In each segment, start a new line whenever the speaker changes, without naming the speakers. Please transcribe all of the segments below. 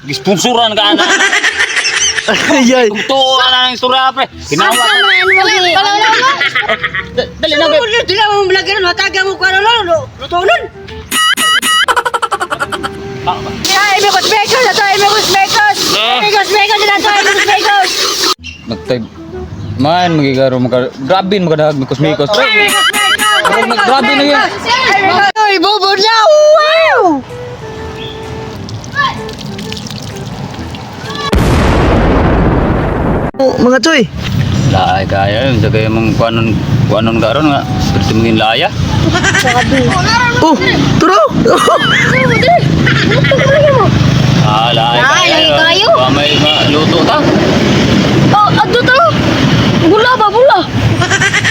Gisponsoran ka na.
Ay, ay.
Kung tuo na ng istorya, pre. Kinawat.
Asa man mo gi?
Wala, wala, wala.
Dali na, pre.
Dili mo vlogger no taga mo kuno no lutonon.
Ay, Amigos Mekos! Ato, Amigos Mekos! Amigos Mekos! Ato, Amigos Mekos!
Nagtay. Man, magigaro maka grabe makadahag mikos mikos. Pre.
Amigos Mekos!
Grabe na yun.
Ay, bobo na. Wow!
Oh, mga choy.
Laay kaya yun. Sa kaya mong kuanon kuanon karon nga. Pero mungin laya.
Oh, turo.
Ah, laay
Laay,
kaya.
kayo.
Ba may maluto ta.
Oh, adto ta. Bula ba bula?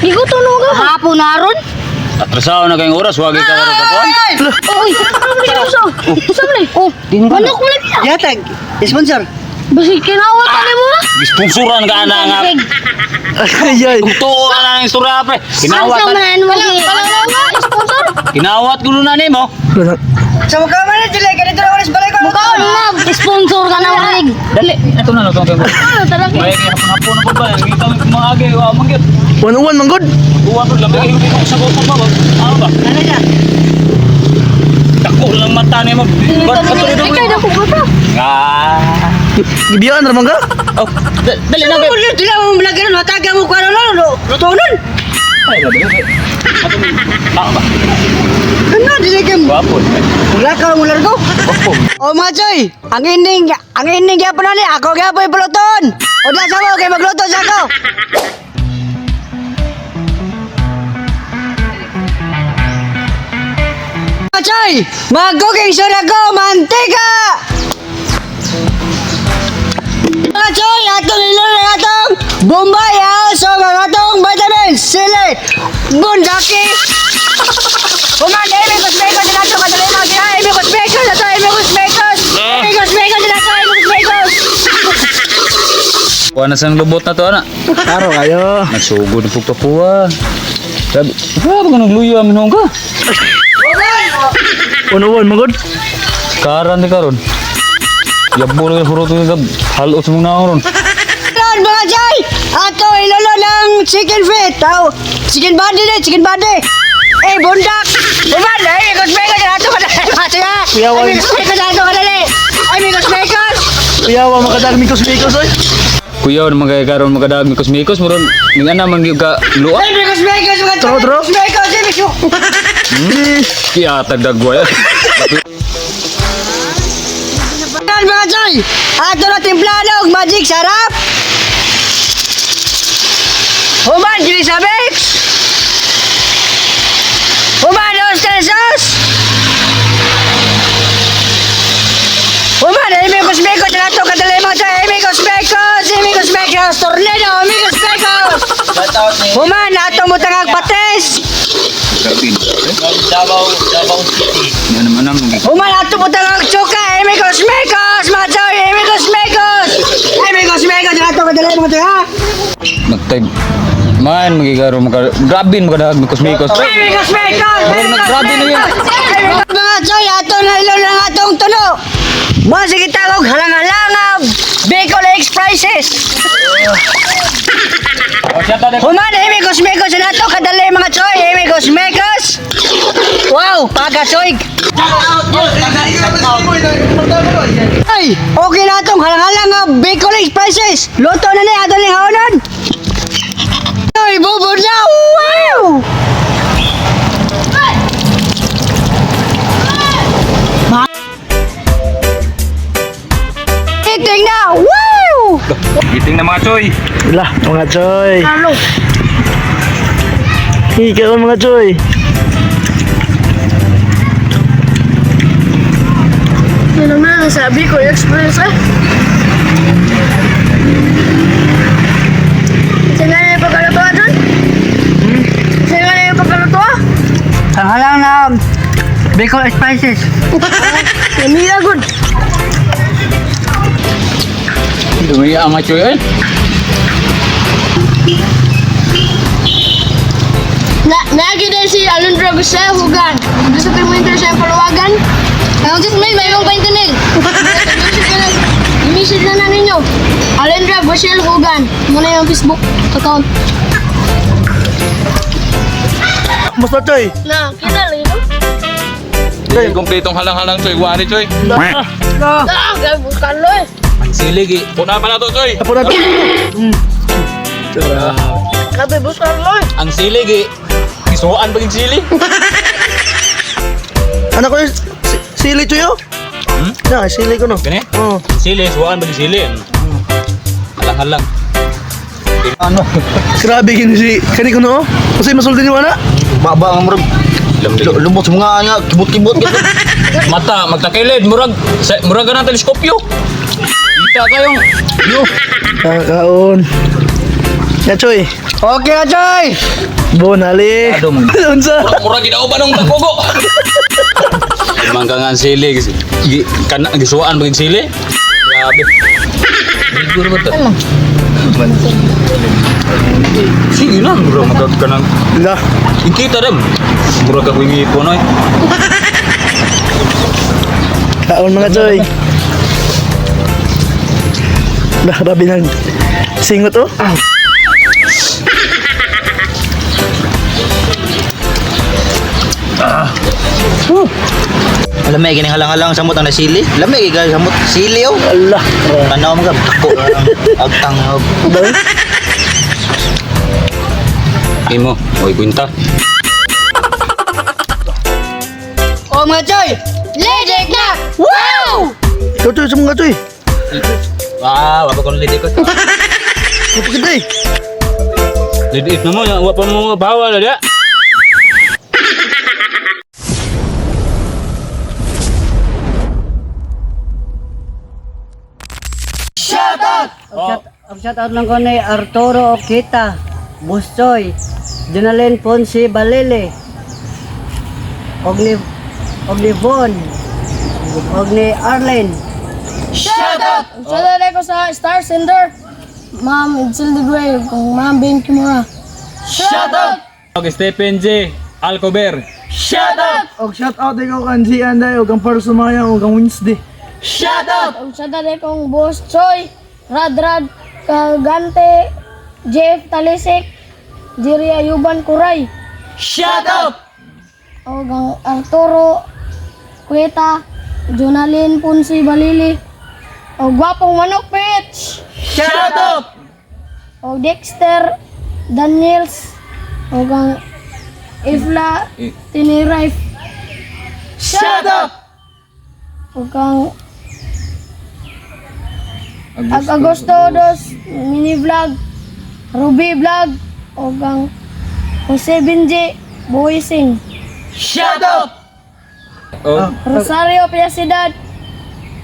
Gigutom no ka.
Hapon na ron.
Atrasaw na kayong oras, wagi ka karon ka kuan.
Oy, usa. Usa man eh. Oh, manok mo lagi.
Yatag, sponsor.
Basig kinawat ani mo. ah.
Gisponsoran ka na nga.
Ay, ay.
Kung tuo na ng istorya, pre. Kinawat.
Asa man mo gi? Wala, wala, wala. Sponsor.
Kinawat ko na nimo.
Sa mukha man na sila, ganito na oras balay ko.
Mukaon na sponsor ka na rig.
Dali, ato na lang tong.
Ano talaga?
May hapon-hapon na po ba? Kita mo mga agi, wa man gyud.
One-one, manggod.
Uwan po lamig kayo ko sa ko pa ba? Ano ba?
Ano siya?
Dako lang mata nimo. Ba't
Ikaw na ko ba?
Ah.
Gibiyaan ra man ka.
Oh, dali na pre.
Dili mo vlogger no taga mo kuno no lutonon.
Ay, grabe. Ato tao ba?
Ano dili kay
Gwapo.
Wala ka mo largo.
Gwapo.
O mga choy, ang ending gyapon na ni ako gyapon puluton. O da sa mo kay magluto sa ako. Mga choy, mag-cooking show na ko, mantika! Mga choy, atong ilong atong Bombay house o ang atong vitamins, sili, bundaki. Human, amigos, mekos, ato kadali mga kaya, amigos, mekos, ato, amigos, mekos, amigos, mekos, ato, amigos, mekos.
Kuha na sang lubot na to ana.
Taro kayo.
Nagsugod na pugpapuwa. Grabe, grabe ka nagluya minong ka.
One-one, manggod.
Karan di karon. Yabo na hurot ka halot sa mga naong ron.
Lon, mga choy, ato ilolo ng chicken feet, aw, chicken body na, chicken body. Eh, bundak. Human, amigos, mekos, ato kadali mga kaya, amigos, mekos, ato kadali, amigos, mekos.
Kuyawa makadag mikos-mikos oy.
Kuya naman kay karon makadag mikos mikos mo ron. Ning ana man gyud ka luwa.
Amigos, mekos, mga choy,
Tro, tro.
amigos, mekos, amigos.
Kiya tagdagway.
Yan mga choy, ato na timplado og magic sarap. Human, ginisa mix. Human, oyster sauce. Human, amigos mekos, ato kadali mga choy, amigos mekos, amigos mekos, tornado, amigos mekos. Human, ato mo tangag pates.
Davao, Davao City. Ano naman ang
Human, ato mo tangag tsuka, amigos mekos, mga choy, amigos mekos. Amigos mekos, ato kadali mga choy, ha?
nagtay man magigaro maka grabe makadag mikos mikos.
Amigos mekos!
Grabe na yun.
Mga choy, ato na ilaw lang atong tulo. Mga sige tawag, halang-halangab, Bicol Expresses. Human, amigos mekos na ato, kadali mga choy, amigos mekos. Wow, pagasoy. Ay, okay na atong halang-halangab, Bicol Expresses. Luto na ni, ato ni haonan. Ay, bubod na, wow! Eating na, wow!
Giting na mga choy.
Lah, mga choy.
Ano?
Hika mga choy.
Yan naman, sabi ko, express eh. Saan nga na yung pagkaluto dun? Saan nga na yung pagkaluto?
Halang na Bicol Spices.
Namila good.
Dumi ang mga choy eh.
Na, naagi din si Alondra Gusel Hugan. Gusto ko mo sa iyong paluwagan.
Ang 10 mil, may mong 20 mil.
Gusto ko na
nyo. Alendra Rochelle Hogan. Muna yung Facebook account.
Musta, Choy?
Na, kita lagi no?
Di kompletong halang-halang choy, wari choy.
Na.
Ah, grabe buscarlo eh.
Sili gi.
Una pa na to choy.
Apo na to.
Grabe buscarlo eh.
Ang sili gi. Gisuan paging sili.
Anak ko yung sili, Choy, oh.
Hmm?
Na, sili ko, no?
Gani?
Oh.
Sili, suan paging sili. Halang-halang.
Ano?
Grabe gini si kani ko no. Kasi masulti ni wala.
Baba ang murag. Lumot sa mga nga kibot-kibot gito.
Mata magtakilid murag sa, murag ka ng teleskopyo. Kita kayong yo.
Kakaon. Ya, Choy.
Okay na, Choy.
Bonali.
Ado man.
Unsa?
Murag ginauban ng takogo.
Mangka nga ang sili gi kana gisuan paging sili. Grabe. Siguro ba to? Sige na, murag magag ka ng
La.
Ikita rin. Murag ako yung ipon oy.
Kaon mga Choy. La, grabe nang singot oh.
Lamay gini halang-halang samot ang nasili. Lamay gini samot sili oh.
Allah.
Tanaw mo ka tako agtang.
Dai.
Imo, oy kwenta.
O mga Choy.
Lidik na! Wow!
Ikaw, Choy, sa mga Choy.
Ah, wala ko lidik ko.
Kapag eh.
Lidik na mo, wa pa mo bawal ya.
Ang shout out lang ko ni Arturo Okita, Bustoy, Jonalyn Ponce Balele, og ni og ni Von, og ni Arlen.
Shout out ko sa Star Sender. Ma'am Edsel de Grey, kung Ma'am Ben Kimura. Shout out!
Okay, Stephen J. Alcober.
Og shout out ikaw kan si Anday og ang Pearl Sumaya og ang Wednesday.
Shout out kong Boss Choi, Rad Rad Kagante, Jeff Talisik, Jerry Ayuban Kuray. Shout out! Og ang Arturo Cueta, Jonalyn Ponce Balili, og Gwapong Manok Pitch. Shout out! Og Dexter Daniels, og ang Ifla Tiniraif. Shout out! Og ang Ag Agosto Dos Mini Vlog, Ruby Vlog, og ang Jose Benji Boysing,
Oh,
Rosario Piacidad,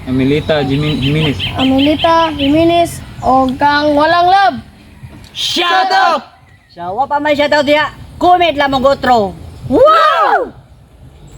Emilita Jimenez.
Amelita Jimenez, og kang Walang Love.
So, wa pa may shout out diha. Comment lamang otro. Wow!